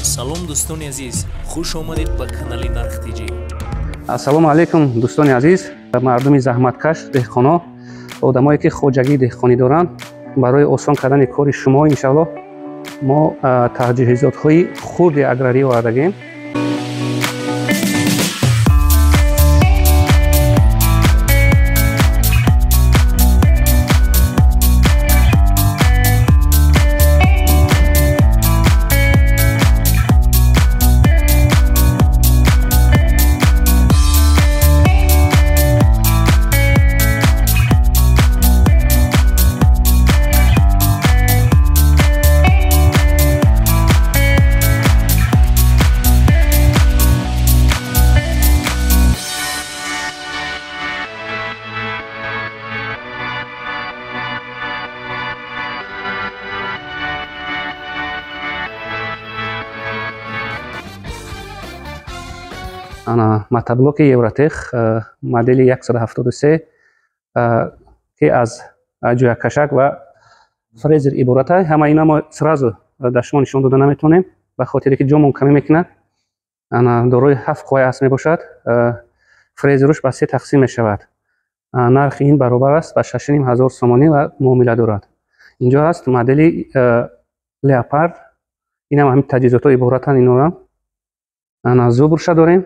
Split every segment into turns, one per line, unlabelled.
Салом дӯстони азиз, хуш омадед ба канали Нарх ТЖ.
Ассалому алайкум дӯстони азиз, мардуми заҳматкаш, деҳқоно, одамое ки хоҷагии деҳқонӣ доранд. Барои осон кардани кори шумо иншааллоҳ мо таҷҳизотҳои хурди аграрӣ овардагем. Ана мотоблоки Евротех модели 173 ки аз ҷӯяккашак ва фрезер иборат аст. Ҳама ина мо сразу дар шумо нишон дода наметавонем, ба хотире ки ҷомон камӣ мекунад. Ана дорои 7 қувваи асп мебошад. Фрезеруш ба 3 тақсим мешавад. Нархи ин баробар аст ба 6500 сомонӣ ва муомила дорад. Инҷо ҳаст модели Леопард. Инам ҳамин таҷҳизотҳо иборатанд инора. Ана зубрша дорем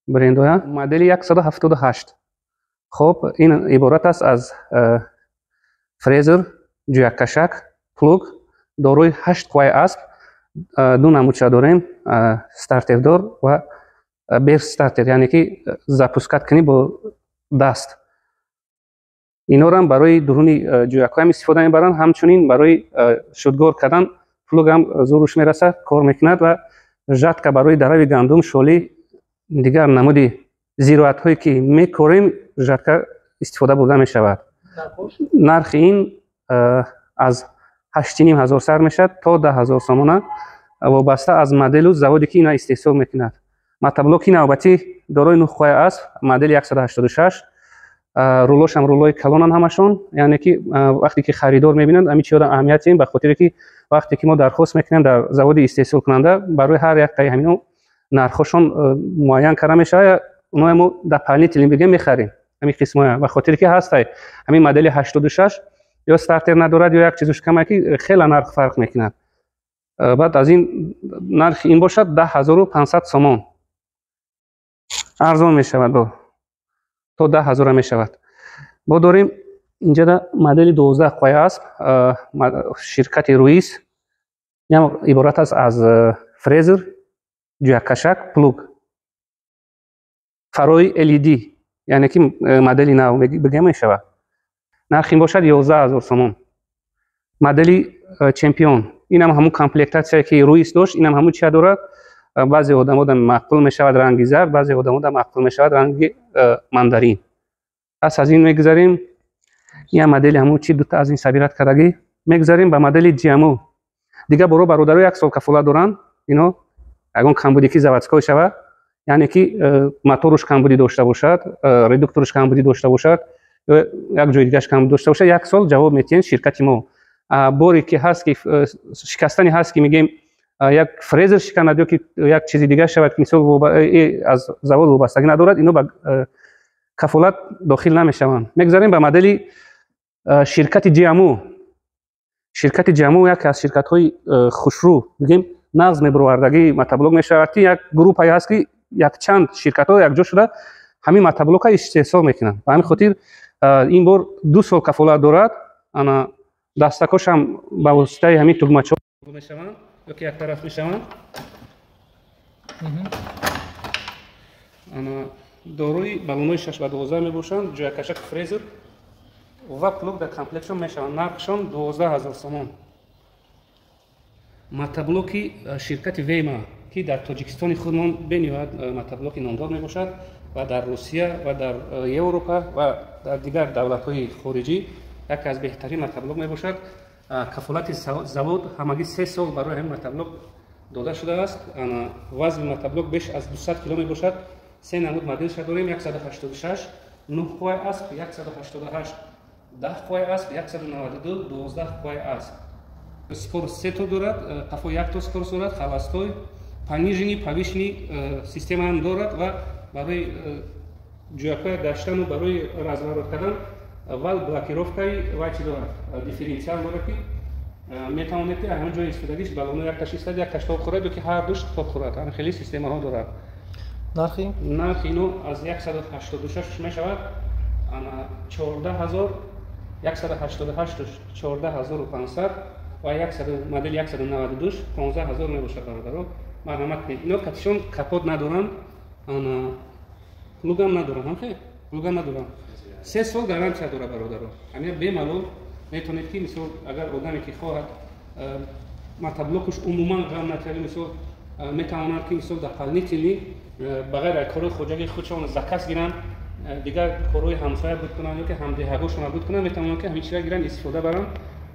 брендоя модели 178. Хоб, ин иборат аст аз фрезер, ҷӯяккашак, плуг, дорои 8 қувваи асп. Ду намудша дорем, стартердор ва без стартер, яъне ки запускат кунӣ бо даст. Инорам барои дуруни ҷӯякҳоям истифода мебаранд, ҳамчунин барои шудгор кардан плугам зуруш мерасад, кор мекунад ва жатка барои дарави гандум, шолӣ, дигар намуди зироатҳое ки мекорем, жатка истифода бурда мешавад. Нархи ин аз 8500 сар мешавад то 10000 сомона, вобаста аз моделу заводе ки ина истеҳсол мекунад. Мотоблоки навбатӣ дорои 9 қувваи асп, модели 186. Рулошам рулои калонанд ҳамашон, яъне ки вақте ки харидор мебинанд, ҳамин чиҳоро аҳамият диҳем, ба хотире ки вақте ки мо дархост мекунем дар заводи истеҳсолкунанда, барои ҳар як таи ҳамино нархҳошон муайян карда мешавад. Оноя мо дополнительно бигем мехарем ҳамин қисмоя, ба хотире ки ҳастай ҳамин модели 86 ё стартер надорад ё як чизуш кама ки хеле нарх фарқ мекунад. Баъд аз ин нархи ин бошад 10500 сомон, арзон мешавад, бо то 10000 мешавад. Бо дорем инҷода модели 12 қувваи асп, ширкати Руис, ям иборат аст аз фрезер, ҷӯяккашак, плуг, фарои LED, яъне ки модели нав бигем мешавад. Нархи ин бошад 11000 сомон. Модели Чемпион, инам ҳамун комплектатсия ки Руис дошт, инам ҳамун чия дорад. Баъзе одамода маъқул мешавад ранги зард, баъзе одамода маъқул мешавад ранги мандарин. Пас аз ин мегузарем, ин модели ҳамун чи дута аз ин сабират кардагӣ, мегузарем ба модели Ҷиаму. Дигар боро бародаро 1 сол кафолат доранд, ино ягон камбудӣ ки заводской шавад, яъне ки моторуш камбудӣ дошта бошад, редукторуш камбудӣ дошта бошад, ё як ҷои дигараш камбудӣ дошта бошад, 1 сол ҷавоб метиҳанд ширкати мо. Боре ки ҳаст ки шикастани ҳаст ки мегӯем як фрезер шиканад ё ки як чизи дигар шавад, ки мисол аз завод вобастагӣ надорад, ино ба кафолат дохил намешаванд. Мегузарем ба модели ширкати Ҷиаму. Ширкати Ҷиаму яке аз ширкатҳои хушрӯ бигем нағз мебаровардагии мотоблок мешавад, ки як группае ҳаст ки якчанд ширкатҳо якҷо шуда ҳамин мотоблокро истеҳсол мекунанд. Ба ҳамин хотир ин бор 2 сол кафолат дорад. Ана дастакошам ба воситаи ҳамин тугмачаҳо мешаванд ё ки яктараф мешаванд. Ана дорои баллонҳои 6 ба 12 мебошанд, ҷӯяккашак, фрезер ва плуг дар комплектшон мешаванд. Нархшон 12000 сомон. Мотоблоки ширкати Вейма, ки дар Тоҷикистони худмон бениҳоят мотоблоки номдор мебошад ва дар Русия ва дар Европа ва дар дигар давлатҳои хориҷӣ яке аз беҳтарин мотоблок мебошад. Кафолати завод ҳамагӣ 3 сол барои ҳамин мотоблок дода шудааст. Вазни мотоблок беш аз 200 кило мебошад. 3 намуд моделша дорем: 186 9 қувваи асп, 188 10 қувваи асп, 192 12 қувваи асп. Скорость се то дорад, қафо як то скорость дорад, холостой, Пониженный, повышенный системаам дорад ва барои ҷӯякҳоя гаштану барои разворот кардан вал блокировкаи вай чи дорад, дифференциал дорад, ки метавонед, ки ҳамин ҷои истодагиш балоно якташ истад, якташ тоб хӯрад ё ки ҳар душ тоб хӯрад. Ҳамин хеле системаҳо дорад.
Нархи?
Нархи ино аз 186 мешавад, ана 14 000, 188, 14 500 ва модели 192, 15 000 мебошад. Бародаро, марҳамат кунед. Ино катишон капот надоранд, ана плугам надоранд, ҳамхе плугам надоранд. 3 сол гарантия дорад, бародаро. Ҳамина бемалол метавонед, ки мисол, агар одаме ки хоҳад, мотоблокуш умуман ғам накарди, мисол, метавонад, ки мисол дополнительный ба ғайр аз корҳои хоҷагии худшон заказ гиранд, дигар корҳои ҳамсоя буд кунанд ё ки ҳамдеҳагошона буд кунанд, метавонанд, ки ҳамин чиза гиранд, истифода баранд.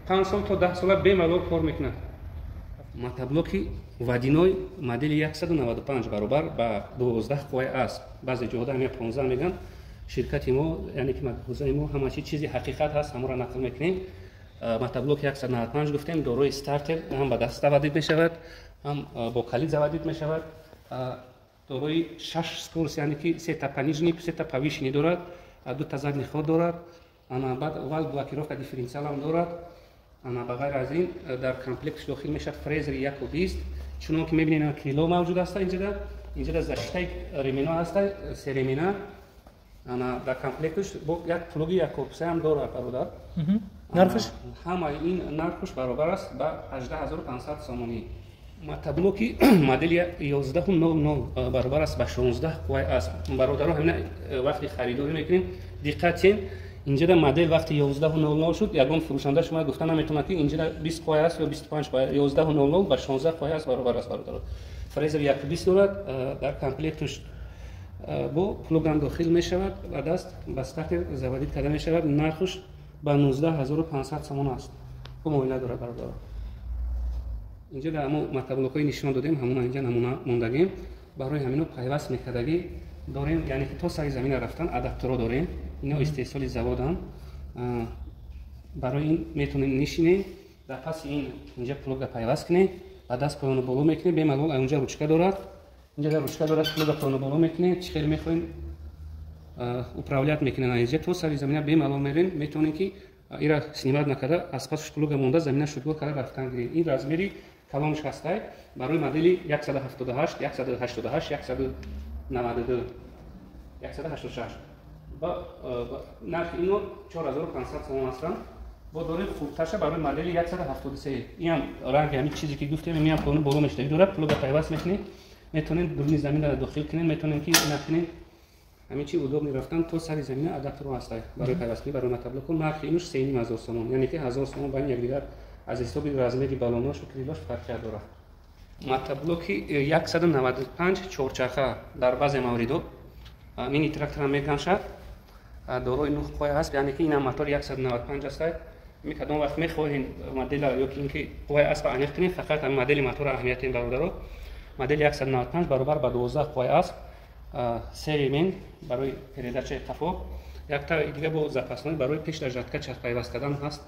5 сол то 10 сола бемалол кор мекунад. Мотоблоки водяной модели 195 баробар ба 12 қувваи асп, баъзе ҷоҳода ҳамя 15 мегӯянд. Ширкати мо, яъне ки мағозаи мо, ҳама чи чизи ҳақиқат ҳаст, ҳамонро нақл мекунем. Мотоблоки 195 гуфтем, дорои стартер, ҳам ба даст заводить мешавад, ҳам бо калид заводить мешавад. Дорои шаш скорость, яъне ки сета пониженный, сета повышенный дорад, дута задний ход дорад, ана баъд вал блокировка дифференциалам дорад. Ана ба ғайр аз ин дар комплектш дохил мешавад фрезери 1,20. Чунон ки мебинед, крыло мавҷуд аста. Инҷада защитаи ремено ҳаста, се ремена. Ана дар комплектш бо як плуги як корпусаам дорад, бародар.
Нархаш?
Ҳамаи ин нархуш баробар аст ба 18 500 сомонӣ. Мотоблоки модели 11.00 баробар аст ба 16 қувваи асп. Бародаро, ҳамина вақти харидорӣ мекунем, диққат кунед. Инҷода модел вақти 11.00 шуд, ягон фурӯшанда шумо гуфта наметавонад, ки инҷода 20 қувваи аст ё 25 қувваи. 11.00 ба 16 қувваи аст баробар аст, бародаро. Фрезер 1,20 дорад, дар комплектуш бо плугам дохил мешавад ва даст ба стартер заводить карда мешавад. Нархуш ба 19 500 сомон аст, бо муомила дорад, бародаро. Инҷо дар ҳамо мотоблокҳои нишон додем, ҳамона инҷа намуна мондагем. Барои ҳамино пайваст мекардагӣ дорем, яъне ки то сари замина рафтан адаптеро дорем. Ино истеҳсоли заводанд. Барои ин метавонем нишинем дар паси ин, инҷа плуга пайваст кунем, ба даст поёну боло мекунем бемалол. Онҷа ручка дорад, инҷа ручка дорад, плуга поёну боло мекунем, чӣ хеле мехоҳем управлять мекунем. Инҷа то сари замина бемалол мерем, метавонем, ки ира снимать накарда, аз пасш плуга монда, замина шудгор карда рафтан гирем. Ин размери калонш ҳастай барои модели 178, 188, 192, 186. Нархи ино 4500 сомон ҳастанд. Бо дорем хурдтарша барои модели 173. Инам ранги ҳамин чизе ки гуфтем, инам поёну боло мешавад дорад. Плуга пайваст мекунем, метавонем дуруни замина дохил кунем, метавонем, ки накунем. Ҳамин чи удобный рафтан то сари замина адаптеро ҳастай барои пайвасткунӣ барои мотоблоку. Нархи инуш 3500 сомон, яъне ки 1000 сомон байни якдигар аз ҳисоби размери балоношу крылош фарқият дорад. Мотоблоки 195 чорчарха, дар баъзе мавридо мини тракторам меканшад, дорои нуҳ қувваи асп, яъне ки инам мотори 195 ҳастай. Ми кадом вақт мехоҳем модела ё ки инки қувваи аспа аниқ кунем, фақат ҳамин модели мотора аҳамият дем, бародаро. Модели 195 баробар ба 12 қувваи асп, се ремень барои передачаи қафо, якта дига бо запасной барои пеш дар жатка чарх пайваст кардан ҳаст.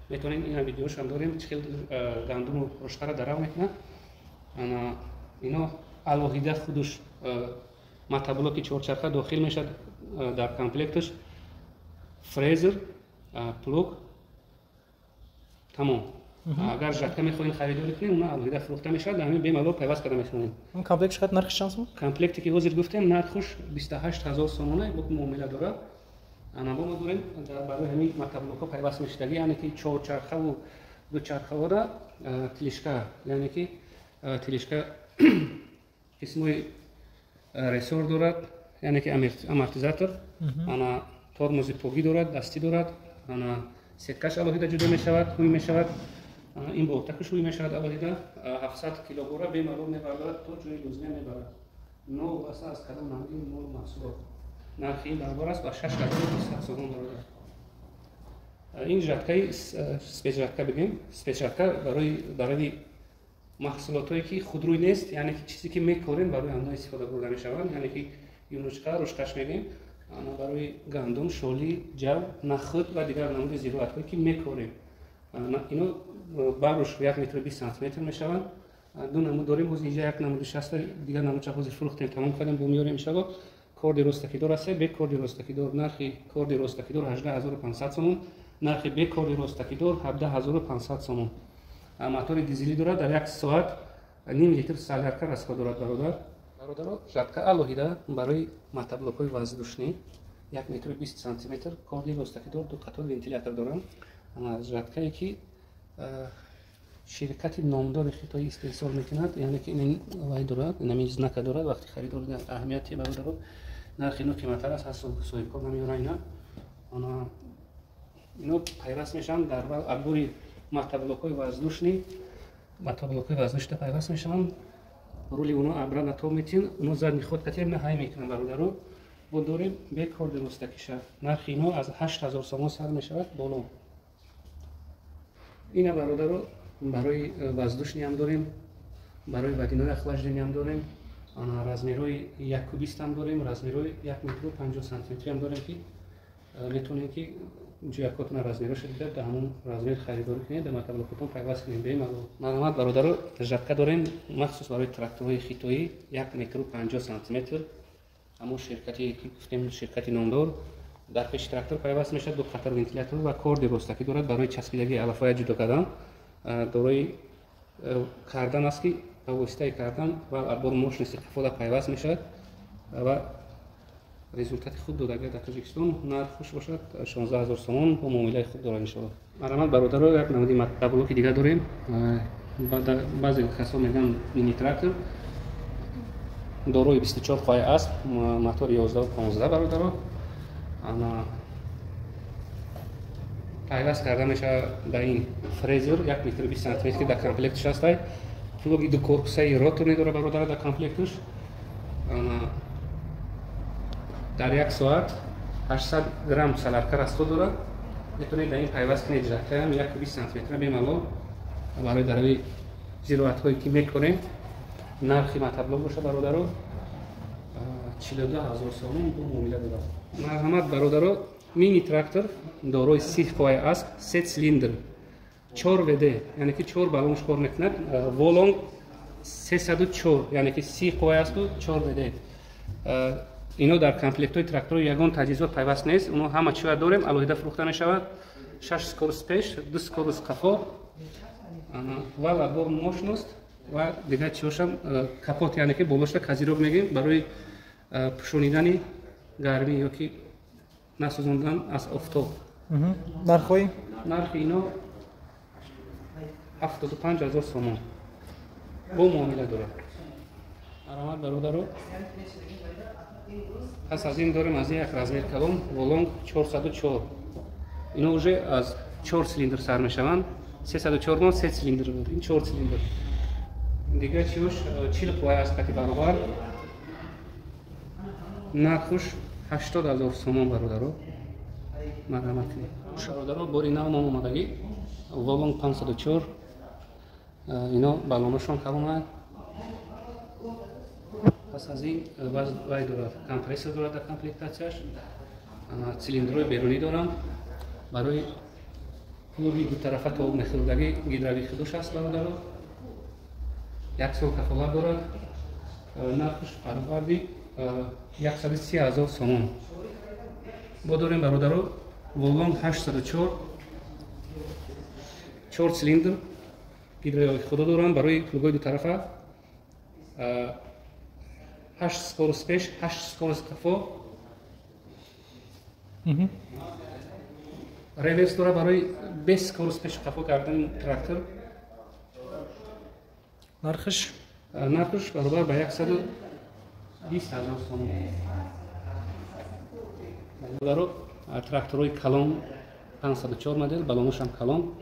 Метавонем, ина видеошам дорем, чӣ хел гандуму рошқара дарав мекунад. Ана ино алоҳида худуш мотоблоки чорчарха дохил мешавад, дар комплекташ фрезер, плуг, тамом. Агар жатка мехоҳем харидорӣ кунем, она алоҳида фурӯхта мешавад, дар ҳамин бемалол пайваст карда метавонем.
Комплект чақадр, нархиш чанд сом?
Комплекте ки ҳозир гуфтем, нархуш 28 000 сомона, бо муомила дорад. Ана бо мо дорем барои ҳамин мотоблокҳо пайваст мешудагӣ, яъне ки чорчархаву дучархаҳода тележка, яъне ки тележка қисмҳои рессор дорад, яъне ки амортизатор, ана тормози погӣ дорад, дастӣ дорад, ана сеткаш алоҳида ҷудо мешавад, ҳуй мешавад, ин болтакаш ҳуй мешавад алоҳида. 700 кило бора бемалол мебардорад, то ҷои лозима мебарад, новобаста аз кадом намуди молу маҳсулот. Нархи ин баробар аст ба 6200 сомон, бародар. Ин жаткаи спецжатка бигем, спецжатка барои дарави маҳсулотое ки худрӯй нест, яъне ки чизе ки мекорем, барои ҳамона истифода бурда мешаванд, яъне ки юнучқа, рушқаш мегӯем, барои гандум, шолӣ, ҷав, нахӯд ва дигар намуди зироатҳое ки мекорем. Ино баруш 1 метру 20 сантиметр мешаванд. Ду намуд дорем, ҳозир инҷа як намуди шаста, дигар намудча ҳозир фурӯхтем, тамом кардем, бо меорем иншалло. Корди ростакидор аст, бе корди ростакидор. Нархи корди ростакидор 18500 сомон, нархи бе корди ростакидор 17500 сомон. Мотори дизелӣ дорад, дар як соат ним литр солярка расход дорад бародар. Бародаро, жатка алоҳида барои мотоблокҳои воздушный 1 метру 20 сантиметр, корди ростакидор, ду қатор вентилятор доранд. Жаткае ки ширкати номдори хитоӣ истеҳсол мекунад, яъне ки ин вай дорад, инами знака дорад. Вақти харидор аҳамияти бародаро, нархи ино қиматтар аст, ҳаст соҳибкор намеёра ина. Ино пайваст мешаванд дар отбори мотоблокҳои воздушный, мотоблокҳои воздушный пайваст мешаванд. Рули уно обратно то метин, уно задний ход катем на ҳай мекунанд бародаро. Бо дорем бе корди ростакиша. Нархи ино аз 8000 сомон сар мешавад боло. Ина бародаро, барои воздушный ҳам дорем, барои водяной охлаждение ҳам дорем, размерҳои 1,20 ҳам дорем, размерҳои 1 метру 50 сантиметри ҳам дорем, ки метавонем ки ҷӯякотона размерҳоша дида, дар ҳамон размер харидорӣ кунед, дар мотоблокотон пайваст кунед бемалол. Марҳамат бародаро, жатка дорем махсус барои тракторҳои хитоӣ 1 метру 50 сантиметр, ҳамон ширкате ки гуфтем, ширкати номдор. Дар пеши трактор пайваст мешавад, ду қатор вентилятор ва корди ростакӣ дорад барои часпидагии алафҳоя ҷудо кардан. Дорои кардан аст, ки ба воситаи кардан ва отбор мощности қафода пайваст мешавад ва результати хуб дод. Агар дар Тоҷикистон нарх хуш бошад, 16000 сомон бо муомилаи хуб дорад иншоалло. Марҳамат бародаро, як намуди мотоблоки дигар дорем. Баъзе касо мегӯянд мини трактор, дорои 24 қувваи асп, мотори 11-15 бародаро. Пайваст карда мешавад ба ин фрезер 1 метру 20 сантиметр, дар комплектш ҳастай. Плуги ду корпусаи роторӣ дора бародаро дар комплектш. Дар як соат 800 грамм солярка расход дорад. Метавонед дар ин пайваст кунед жаткаам 1,20 сантиметра бемалол барои дарави зироатҳое ки мекорем. Нархи мотоблок боша бародаро 42000 сомон бо муомила дорад. Марҳамат бародаро, мини трактор дорои 30 қувваи асп, се цилиндр, 4 ВД, яъне ки 4 баллонш кор мекунад. Волонг 304, яъне ки 30 қувваи аспу 4 ВД. Ино дар комплектҳои трактори ягон таҷҳизот пайваст нест, оно ҳама чиа дорем, алоҳида фурӯхта мешавад. 6 скорость пеш, 2 скорость қафо ва отбор мощность ва дигар чиҳошам. Капот, яъне ки болошта козырёк мегӯем, барои пӯшонидани гармӣ ё ки насӯзондан аз офтоб.
Нархҳои?
Нархи ино 75000 сомон бо муомила дорад. Марҳамат бародаро, пас аз ин дорем аз ин як размер калон, Волонг 404. Ино уже аз 4 цилиндр сар мешаванд. 304 мон се цилиндр буд, ин 4 цилиндр. Дигар чиош 40 қувваи асп қати баробар. Нархуш 80000 сомон бародаро. Марҳамат кунед. Бародаро, бори нав ном омадагӣ Волонг 504. Ино баллоношон калонанд. Пас аз ин вай дорад, компрессор дорад дар комплектатсияш, цилиндрҳои берунӣ доранд барои плуги дутарафа тоб мехӯрдагӣ, гидравлик аст бародаро. Як сол кафолат дорад. Нархш баробарди 130000 сомон. Бо дорем бародаро Волонг 804, 4 цилиндр, гидравлик худо доранд барои плугҳои дутарафа, 8 скорость пеш, 8 скорость қафо, реверс дора барои без скорость пеш қафо кардани трактор.
Нархш?
Нархш баробар ба 120000 сомон. Бародаро, тракторҳои калон 504 модел, баллоношам калон,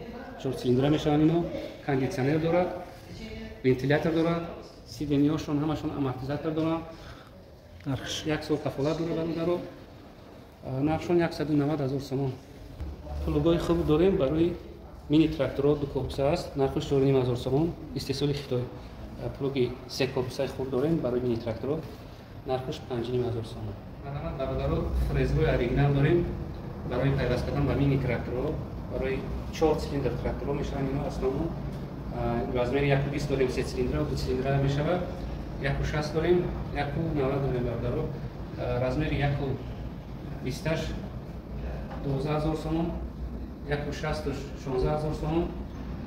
4 цилиндра мешаванд ино, кондитсионер дорад, вентилятор дорад, сиденьяшон ҳамашон амортизатор доранд.
Нархш?
Як сол кафолат дорад бародаро. Нархшон 190000 сомон. Плугои хуб дорем барои мини тракторҳо, ду корпуса аст, нархш 4500 сомон, истеҳсоли Хитой. Плуги се корпусаи хуб дорем барои мини тракторҳо, нархш 5500 сомон. Марҳамат бародаро, фрезҳои оригинал дорем барои пайваст кардан ба мини тракторҳо, барои 4 цилиндр тракторҳо мешаванд ино. Основно Размери 1,20 дорем, 3 цилиндра ва 2 цилиндра мешавад. 1,60 дорем, 1,90 дорем бародаро. Размери 1,28 12000 сомон, 1,60 16000 сомон,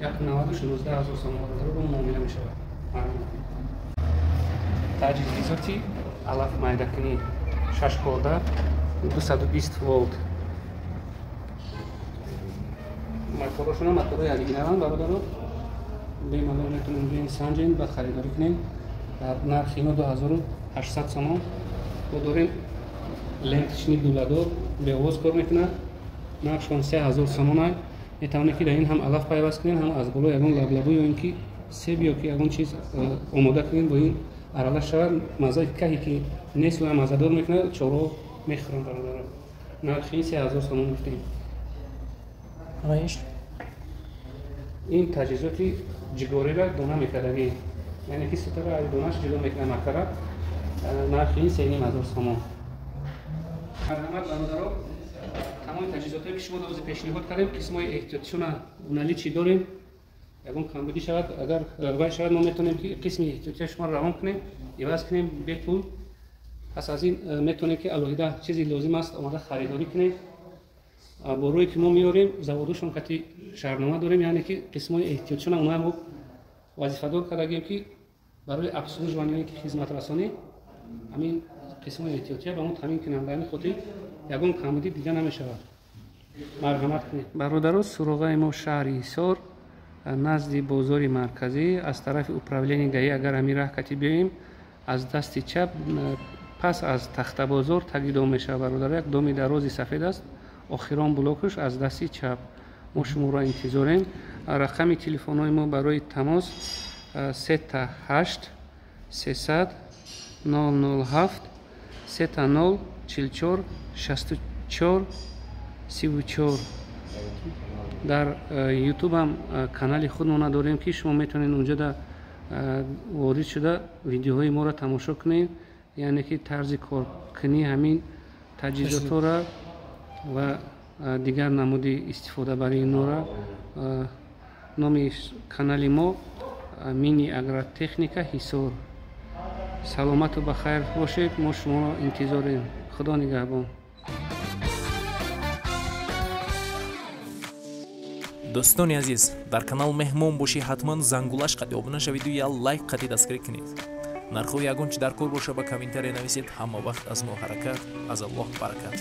1,90 19000 сомон бародаро бо муомила мешавад. Таҷҳизоти алаф майдакунӣ 6 корда 220 волт. Моторошона моторои оригиналанд бародаро. Бемалол метавонем биёем санҷем, баъд харидорӣ кунем. Дар нархи ино 2800 сомон. Мо дорем ленточни дуладор, беовоз кор мекунад. Нархшон 3000 сомон. Метавонем ки дар ин ҳам алаф пайваст кунем, ҳам аз боло ягон лаблабу ё ин ки себ ё ки ягон чиз омода кунем, бо ин аралаш шавад. Маззаи каҳе ки нест, ва маззадор мекунад, чорво мехӯранд бародаро. Нархи ин 3000 сомон гуфтем. Ин таҷҳизоти ҷигориро дона мекардагӣ, яъне ки сутара аз донаш ҷудо мекунад макара. Нархи ин 3500 сомон. Марҳамат бародаро, тамоми таҷҳизотое ки шумо дози пешниҳод кардем, қисмҳои эҳтиётишона наличи дорем. Ягон камбудӣ шавад, агар вай шавад, мо метавонем ки қисми эҳтиётия шуморо равон кунем, иваз кунем бепул. Пас аз ин метавонем ки алоҳида чизи лозим аст омода харидорӣ кунем. Бо рӯе ки мо меорем, заводушон кати шаҳрнома дорем, яъне ки қисмҳои эҳтиётшона онҳоя мо вазифадор кардагем ки барои обслуживание, ё ки хизматрасонӣ ҳамин қисмҳои эҳтиётия ба мо таъмин кунанд. Ба ҳамин хотир ягон камбудӣ дида намешавад. Марҳамат кунед бародаро. Суроғаи мо шаҳри Ҳисор, назди бозори марказӣ, аз тарафи управление ГАИ агар ҳамин раҳ кати биёем, аз дасти чап пас аз Тахтабозор таги дом мешавад бародаро. Як доми дарози сафед аст, охирон блокаш аз дасти чап. Мо шуморо интизорем. Рақами телефонҳои мо барои тамос 38 300 007 30 44 64 34. Дар ютуб ҳам канали худмона дорем ки шумо метавонед унҷода ворид шуда видеоҳои моро тамошо кунед, яъне ки тарзи коркунии ҳамин таҷҳизотҳоро ва дигар намуди истифода барои инора. Номи канали мо Мини Агротехника Ҳисор. Саломату ба хайр бошед, мо шуморо интизорем. Худо нигаҳбон.
Дӯстони азиз, дар канал меҳмон бошӣ, ҳатман зангулаш қади обуна шавиду я лайк қади дастгирӣ кунед. Нархҳои ягон чи дар кор боша ба комментария нависед. Ҳама вақт аз мо ҳаракат, аз Аллоҳ баракат.